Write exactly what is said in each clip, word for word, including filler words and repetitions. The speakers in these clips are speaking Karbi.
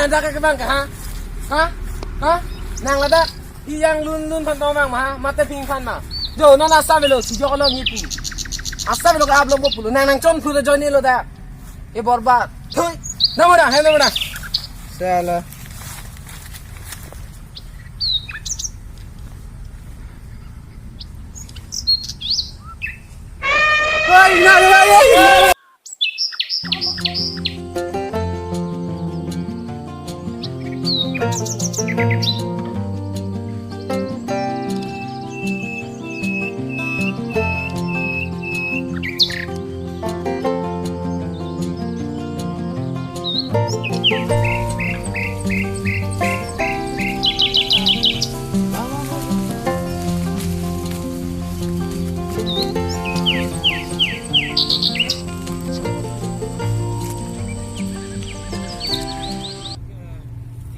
Anda ke kebang ke, ha? Ha? Ha? Nang ladak iyang lunlun aphan tong abang ma, ha? Mate ping aphan ma. Jo, non asa avelo, si jo lo ngipu. Asa avelo ke ablong bo pulo. Nang nangchon pulo jo ni lo da. Ke borbat. Thui. Nang mana, hai nang mana. Sala. Hai, nang, nang, nang.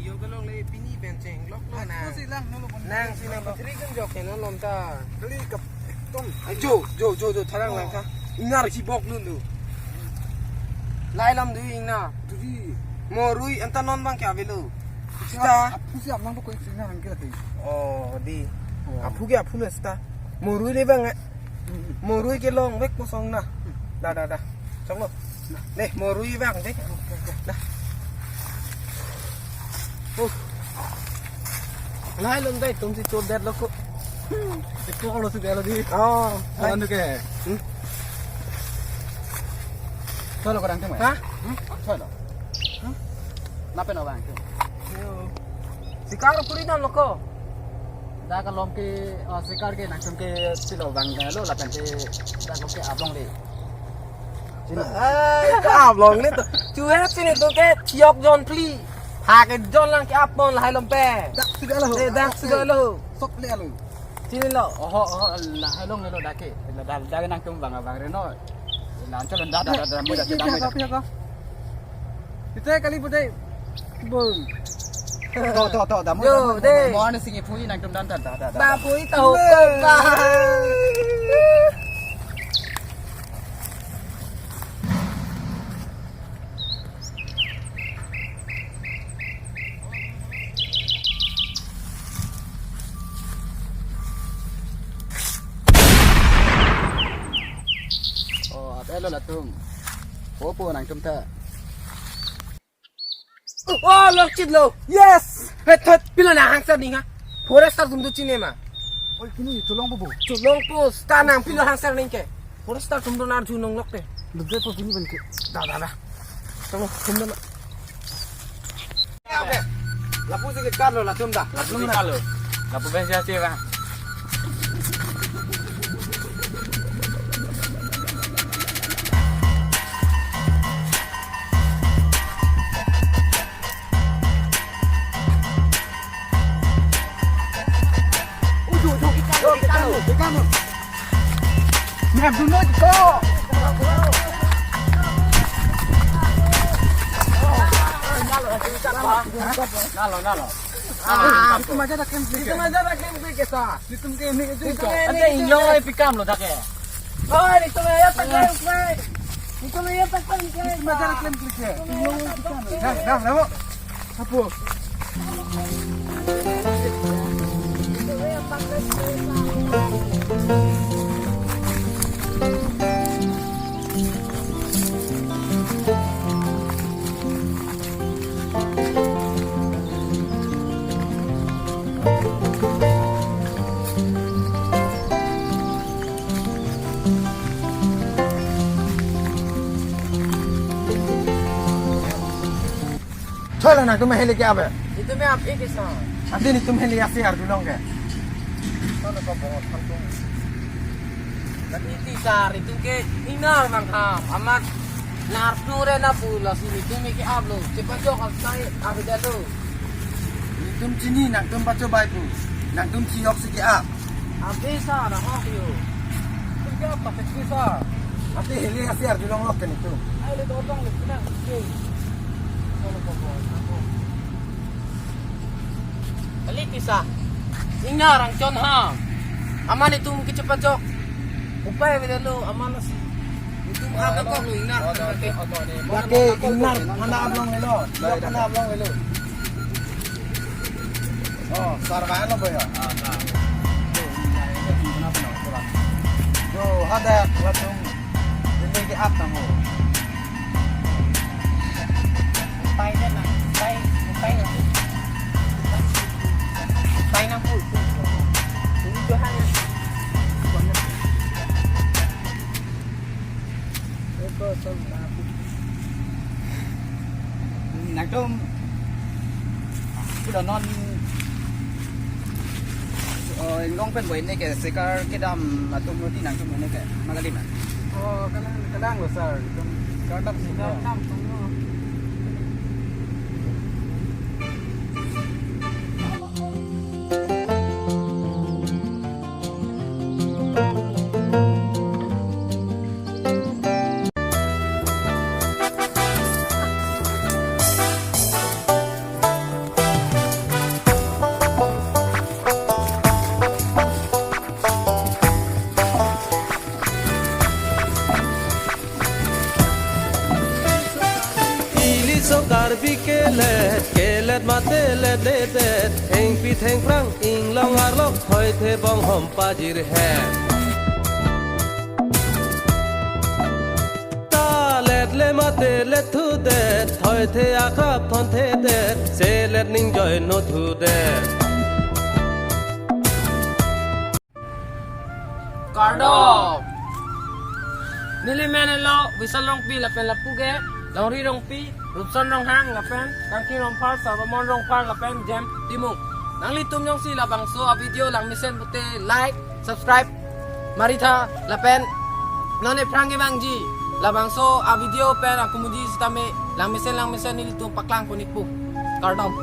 Yo, kalong le pini pen chenglok lo na. Ako si lang, nolo kon. Nang si nang patri kan jok ya, nang lom ta. Kali kap, ekdom. Ay, jo, jo, jo, jo, tharang lang ta. Ingnar si bok lun tu. Lahai lam tu ingnar. Tu di. Morui anta non abang ke avelo. Sita. Aphu si apnang tu koi sing nang ke lagi. Oh, di. Oh. Aphu ke aphu le sita. Morui le abang, eh. Morui kelong vek kosong na. Da, da, da. Choklo. Ne, morui vangvek. Da. Uh. Lahai lom dai, itum si chodetlo ko. Itum lo si delo di. Oh. Alan tu ke. Hmm? Cholo ko dang tu mai. Ha? Hmm? Cholo. Hmm? Napen orang tu. Yo. Sikar puri na loko. Dak along ke, ah, sikar ke nangtum ke pilo abang lo, lapen ke dak along ke ablong le. Ai, ke ablong le to. Chuhe chini tu ke thiok jon phli. Ha ke jon lang ke apon lahai lom pen. Dak sudah lo. Eh, dak sudah lo. Sok le lo. Chini lo. Oho, oho, lahai lom lo dak ke. Dak, dak nangtum abang abang reno. Lancol dah, dah, dah, dah, mudah, dah, mudah. Kita kali putih. Boom. To, to, to, damu, yo, damu, deh. Damu. Mo ane singi phuji nangtum dan, dan, dan, dan, dan. Ba phuji tahu. Weh. Ba. Oh, avelo latum. Opo nangtum ta. Oh, lokchit lo. Yes. Het het, pilo nang hangser ning ha. Forester atum tu chini ma. Oi, pini cholong po bo. Cholong po, ta nang pilo hangser ning ke. Forester atum tu nar junong lok te. Lugre po pini pen ke. Da, da, da. Tunggu, tunggu. Oke. Lapu si ke kalo, latum da. Lapu si kalo. Lapu ben sia sia ba. Uju, uju, ikan, ikan, ikan. Nggak dulu, Ciko. Nalo, nalo. Ah, itu aja ada klaim klik. Itu aja ada klaim klik, ya, sa. Itu klaim klik itu. Itu klaim klik. Ada inyo, eh, pikam lo, dak, eh. Oh, itu ya, tak klaim klik. Itu ya, tak klaim klik. Itu aja ada klaim klik, ya. Dah, dah, dah, Bu. Apo. Cholo nangtum heli ke ave. Itum ap-e ke sa. Ante netum heli asi arjulong ke. Cholo ko bongot kangtung. Tapi ti sar itum ke ingnar nang ha. Amat nar pure na pu lasi netum ke aplo. Chepajok asai ave dalo. Netum chini nangtum pachobai pu. Nangtum chiyok si ke ap. Ante sa na hok yo. Tum ke apa kecil sa? Ante heli asi arjulong lok ke netum. Ai le dodong le kena kecil. Kalau kau buat apa? Kali ti sa. Ingnar nangchon ha. Amat netum kechepajok. Upai ave dalo amat nasi. Netum ha ta kok lo ingnar. Oke, ingnar hana ablong lelo. Hana ablong lelo. Oh, sar vanglo boy. Ah, sar. Jo, hadak latum. Ini ke ap nang ho. Pai na, pai, pai na. Pai na ho. Ini jo hanya. Eko, so, Nangtum, kuda non, oh, inglong pen boy ne ke sekar kedam atum roti nangtum ne ke magalim na? Oh, kalang, kalang lo, sir. Itum kardom sih, sir. Kardom sih, no. Iliso Karbi kelet, kelet mate letledet, thengpi thengphrang inglong arlok, thoithe bonghom pajirhet. Ta letle mate letthudet, thoithe akrap thonthedet, selet ningjoi nothudet. Kardom. Neli men lo Wisal Rongpi lapen lapu ke Longri Rongpi, Rupson Ronghang lapen Kangki Rongphar, Sarvamon Rongphar lapen Jem Timung. Nanglitum jongsi labangso a video langmesen pute like, subscribe maritha lapen non ephrang kevangji labangso a video pen akumuji sitame langmesen langmesen nelitum paklang kunik pu. Kardom.